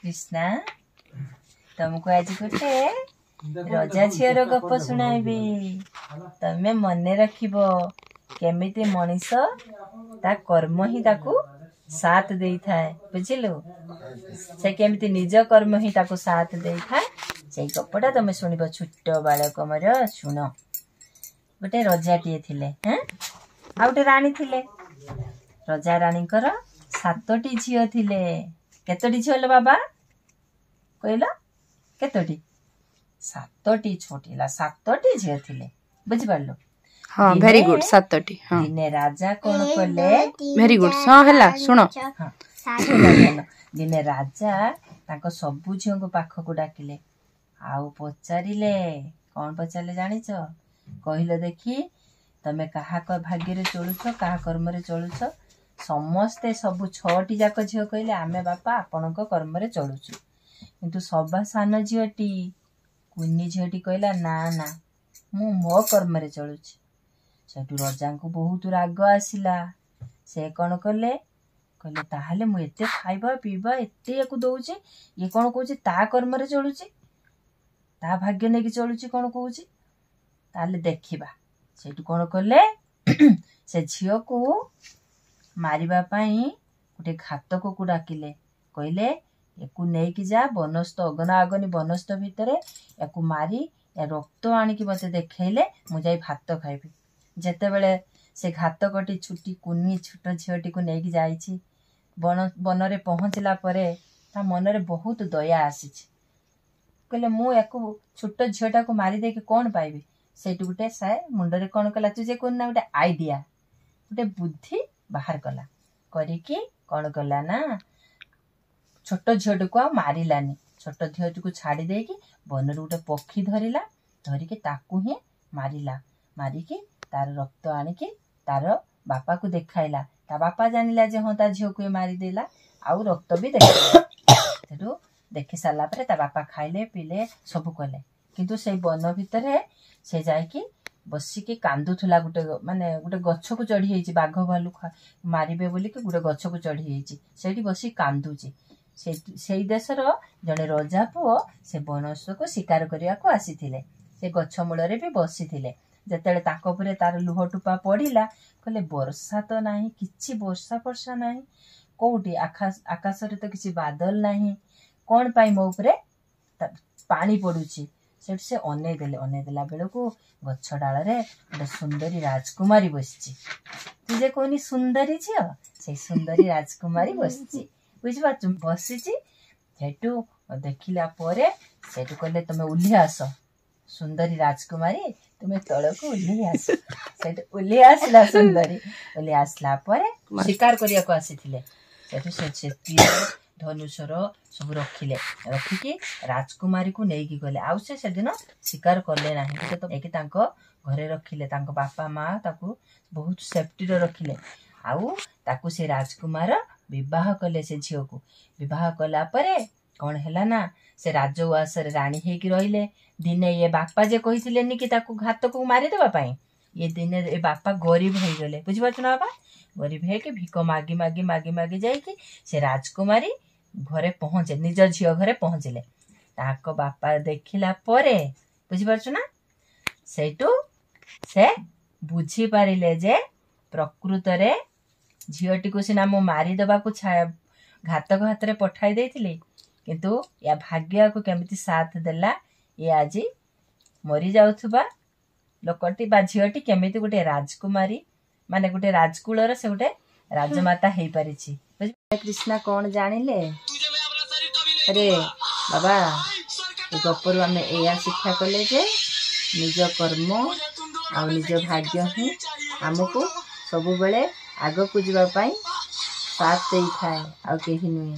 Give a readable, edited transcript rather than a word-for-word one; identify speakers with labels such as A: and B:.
A: କ୍ରିଷ୍ଣା, ତମକୁ ଆଜି ଗୋଟେ ରଜା ଝିଅର ଗପ ଶୁଣାଇବି। ତମେ ମନେ ରଖିବ କେମିତି ମଣିଷ ତା କର୍ମ ହିଁ ତାକୁ ସାଥ ଦେଇଥାଏ, ବୁଝିଲୁ? ସେ କେମିତି ନିଜ କର୍ମ ହିଁ ତାକୁ ସାଥ ଦେଇଥାଏ, ସେଇ ଗପଟା ତମେ ଶୁଣିବ। ଛୋଟ ବାଳକ ମୋର, ଶୁଣ। ଗୋଟେ ରଜାଟିଏ ଥିଲେ, ହେଁ, ଆଉ ଗୋଟେ ରାଣୀ ଥିଲେ। ରଜା ରାଣୀଙ୍କର 7ଟି ଝିଅ ଥିଲେ। କେତୋଟି ଝିଅ ହେଲା ବାବା କହିଲ? କେତୋଟି? 7ଟି। ଛୋଟି ହେଲା, 7ଟି ଝିଅ ଥିଲେ, ବୁଝିପାରିଲୁ?
B: ହଁ, ଭେରି ଗୁଡ୍, 7ଟି। ହଁ।
A: ଦିନେ ରାଜା କଣ କଲେ?
B: ଭେରି ଗୁଡ୍, ହଁ, ହେଲା, ଶୁଣ।
A: ହଁ, ହେଲା। ଦିନେ ରାଜା ତାଙ୍କ ସବୁ ଝିଅଙ୍କ ପାଖକୁ ଡାକିଲେ ଆଉ ପଚାରିଲେ। କଣ ପଚାରିଲେ ଜାଣିଛ? କହିଲ ଦେଖି, ତମେ କାହା ଭାଗ୍ୟରେ ଚଳୁଛ, କାହା କର୍ମରେ ଚଳୁଛ? ସମସ୍ତେ, ସବୁ 6ଟି ଯାକ ଝିଅ କହିଲେ, ଆମେ ବାପା ଆପଣଙ୍କ କର୍ମରେ ଚଳୁଛୁ। କିନ୍ତୁ ସବା ସାନ ଝିଅଟି, କୁନି ଝିଅଟି କହିଲା, ନା ନା, ମୁଁ ମୋ କର୍ମରେ ଚଳୁଛି। ସେଠୁ ରଜାଙ୍କୁ ବହୁତ ରାଗ ଆସିଲା। ସେ କଣ କଲେ? କହିଲେ, ତାହେଲେ ମୁଁ ଏତେ ଖାଇବା ପିଇବା ଏତେ ୟାକୁ ଦଉଛି, ଇଏ କଣ କହୁଛି ତା କର୍ମରେ ଚଳୁଛି, ତା ଭାଗ୍ୟ ନେଇକି ଚଳୁଛି କଣ କହୁଛି? ତାହେଲେ ଦେଖିବା। ସେଇଠୁ କଣ କଲେ? ସେ ଝିଅକୁ ମାରିବା ପାଇଁ ଗୋଟେ ଘାତକକୁ ଡାକିଲେ। କହିଲେ, ୟାକୁ ନେଇକି ଯା ବନସ୍ତ, ଅଗନା ଅଗନି ବନସ୍ତ ଭିତରେ ୟାକୁ ମାରି ରକ୍ତ ଆଣିକି ମତେ ଦେଖେଇଲେ ମୁଁ ଯାଇ ଭାତ ଖାଇବି। ଯେତେବେଳେ ସେ ଘାତକଟି ଛୁଟି କୁନି ଛୋଟ ଝିଅଟିକୁ ନେଇକି ଯାଇଛି, ବନ ବନରେ ପହଞ୍ଚିଲା ପରେ ତା ମନରେ ବହୁତ ଦୟା ଆସିଛି। କହିଲେ, ମୁଁ ୟାକୁ ଛୋଟ ଝିଅଟାକୁ ମାରି ଦେଇକି କଣ ପାଇବି? ସେଇଠୁ ଗୋଟେ ସେ ମୁଣ୍ଡରେ କଣ କଲା, ତୁ ଯେ କହୁନା, ଗୋଟେ ଆଇଡିଆ, ଗୋଟେ ବୁଦ୍ଧି ବାହାର କଲା। କରିକି କଣ କଲା ନା, ଛୋଟ ଝିଅଟିକୁ ଆଉ ମାରିଲାନି। ଛୋଟ ଝିଅଟିକୁ ଛାଡ଼ି ଦେଇକି ବନରୁ ଗୋଟେ ପକ୍ଷୀ ଧରିଲା, ଧରିକି ତାକୁ ହିଁ ମାରିଲା। ମାରିକି ତାର ରକ୍ତ ଆଣିକି ତାର ବାପାକୁ ଦେଖାଇଲା। ତା ବାପା ଜାଣିଲା ଯେ ହଁ, ତା ଝିଅକୁ ଏ ମାରିଦେଲା ଆଉ ରକ୍ତ ବି ଦେଖାଇଲା। ସେଠୁ ଦେଖି ସାରିଲା ପରେ ତା ବାପା ଖାଇଲେ, ପିଇଲେ, ସବୁ କଲେ। କିନ୍ତୁ ସେଇ ବନ ଭିତରେ ସେ ଯାଇକି ବସିକି କାନ୍ଦୁଥିଲା। ଗୋଟେ ମାନେ ଗୋଟେ ଗଛକୁ ଚଢି ଯାଇଛି, ବାଘ ଭାଲୁ ମାରିବେ ବୋଲିକି ଗୋଟେ ଗଛକୁ ଚଢି ଯାଇଛି, ସେଇଠି ବସିକି କାନ୍ଦୁଛି। ସେଇ ଦେଶର ଜଣେ ରଜା ପୁଅ ସେ ବନସ୍ତକୁ ଶିକାର କରିବାକୁ ଆସିଥିଲେ। ସେ ଗଛ ମୂଳରେ ବି ବସିଥିଲେ। ଯେତେବେଳେ ତାଙ୍କ ଉପରେ ତାର ଲୁହ ଟୋପା ପଡିଲା, କହିଲେ, ବର୍ଷା ତ ନାହିଁ, କିଛି ବର୍ଷା ଫର୍ଷା ନାହିଁ କୋଉଠି, ଆକାଶରେ ତ କିଛି ବାଦଲ ନାହିଁ, କଣ ପାଇଁ ମୋ ଉପରେ ପାଣି ପଡୁଛି? ସେଠୁ ସେ ଅନେଇ ଦେଲେ। ଅନେଇ ଦେଲା ବେଳକୁ ଗଛ ଡାଳରେ ଗୋଟେ ସୁନ୍ଦରୀ ରାଜକୁମାରୀ ବସିଛି। ତୁ ଯେ କହୁନି ସୁନ୍ଦରୀ ଝିଅ, ସେଇ ସୁନ୍ଦରୀ ରାଜକୁମାରୀ ବସିଛି, ବୁଝିପାରୁଛୁ? ବସିଛି। ସେଠୁ ଦେଖିଲା ପରେ ସେଠୁ କହିଲେ, ତମେ ଓହ୍ଲେଇ ଆସ ସୁନ୍ଦରୀ ରାଜକୁମାରୀ, ତୁମେ ତଳକୁ ଓହ୍ଲେଇ ଆସ। ସେଠୁ ଓହ୍ଲେଇ ଆସିଲା ସୁନ୍ଦରୀ। ଓହ୍ଲେଇ ଆସିଲା ପରେ ଶିକାର କରିବାକୁ ଆସିଥିଲେ। ସେଠୁ ସେ ତୀର ଧନୁଶର ସବୁ ରଖିଲେ, ରଖିକି ରାଜକୁମାରୀକୁ ନେଇକି ଗଲେ। ଆଉ ସେ ସେଦିନ ଶିକାର କଲେ ନାହିଁ। ସେ ତ ନେଇକି ତାଙ୍କ ଘରେ ରଖିଲେ। ତାଙ୍କ ବାପା ମା ତାକୁ ବହୁତ ସେଫ୍ଟିରେ ରଖିଲେ। ଆଉ ତାକୁ ସେ ରାଜକୁମାର ବିବାହ କଲେ। ସେ ଝିଅକୁ ବିବାହ କଲା ପରେ କଣ ହେଲା ନା, ସେ ରାଜଉଆସରେ ରାଣୀ ହେଇକି ରହିଲେ। ଦିନେ ଇଏ ବାପା ଯେ କହିଥିଲେନି କି ତାକୁ ଘାତକୁ ମାରିଦେବା ପାଇଁ, ଇଏ ଦିନେ ଏ ବାପା ଗରିବ ହେଇଗଲେ, ବୁଝିପାରୁଛୁ ନା ବାପା? ଗରିବ ହେଇକି ଭିକ ମାଗି ମାଗି ମାଗି ମାଗି ଯାଇକି ସେ ରାଜକୁମାରୀ ଘରେ ପହଞ୍ଚେ, ନିଜ ଝିଅ ଘରେ ପହଞ୍ଚିଲେ। ତାଙ୍କ ବାପା ଦେଖିଲା ପରେ, ବୁଝିପାରୁଛୁ ନା, ସେଇଠୁ ସେ ବୁଝିପାରିଲେ ଯେ ପ୍ରକୃତରେ ଝିଅଟିକୁ ସିନା ମୁଁ ମାରିଦେବାକୁ ଘାତକ ହାତରେ ପଠାଇ ଦେଇଥିଲି, କିନ୍ତୁ ୟା ଭାଗ୍ୟକୁ କେମିତି ସାଥ ଦେଲା। ଇଏ ଆଜି ମରିଯାଉଥିବା ଲୋକଟି ବା ଝିଅଟି କେମିତି ଗୋଟେ ରାଜକୁମାରୀ, ମାନେ ଗୋଟେ ରାଜକୁଳର ସେ ଗୋଟେ ରାଜମାତା ହେଇପାରିଛି। କୃଷ୍ଣା, କଣ ଜାଣିଲେ ଆରେ ବାବା? ଏ ଗପରୁ ଆମେ ଏଇଆ ଶିକ୍ଷା କଲେ ଯେ ନିଜ କର୍ମ ଆଉ ନିଜ ଭାଗ୍ୟ ହିଁ ଆମକୁ ସବୁବେଳେ ଆଗକୁ ଯିବା ପାଇଁ ସାଥ ଦେଇଥାଏ, ଆଉ କେହି ନୁହେଁ।